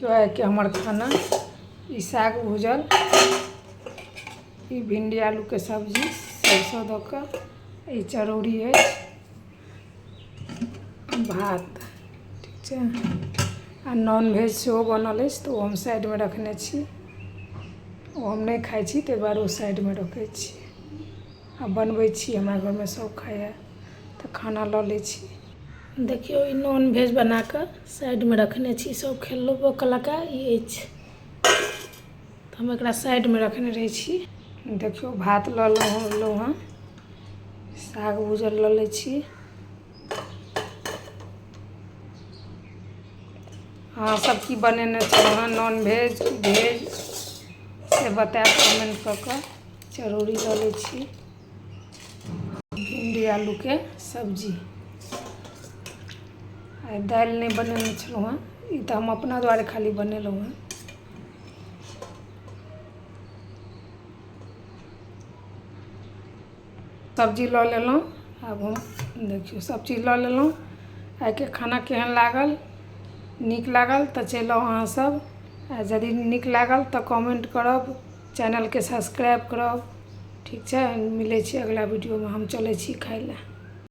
देखियौ आइके हमर खाना, ई साग भूजल, ई भिंडी आलूके सब्जी सरिसो दऽ कऽ, ई चरौरी अछि, भात। ठीक छै। आ नॉन भेज सेहो बनल अछि, तऽ ओ हम साइडमे रखने छी। ओ हम नहि खाइ छी, ताहि दुआरे ओ साइडमे रखै छी आ बनबै छी। हमरा घरमे सभ खाइए, तऽ खाना लऽ लै छी। देखियौ, ई नॉन भेज बना कऽ साइडमे रखने छी। सभ खेलबो केलक। ई अछि, तऽ हम एकरा साइडमे रखने रहै छी। देखियौ, भात लऽ लेलहुँ हँ, साग भूजल लऽ लै छी। अहाँ सब की बनेने छलहुँ हँ, नॉन भेज कि भेज, से बतायब कमेंट कऽ कऽ। चरौरी लऽ लै छी, भिंडी आलूके सब्जी। आइ दालि नहि बनेने छलहुँ हँ। ई तऽ हम अपना दुआरे खाली बनेलहुँ हँ। सब्जी लऽ लेलहुँ। आब हम देखियौ, सब चीज लऽ लेलहुँ। आइके खाना केहन लागल? नीक लागल तऽ चलि आउ अहाँसभ। आ यदि नीक लागल तऽ कमेंट करब, चैनलके सब्सक्राइब करब। ठीक छै, मिलै छी अगिला वीडियोमे। हम चलै छी खाइ लए।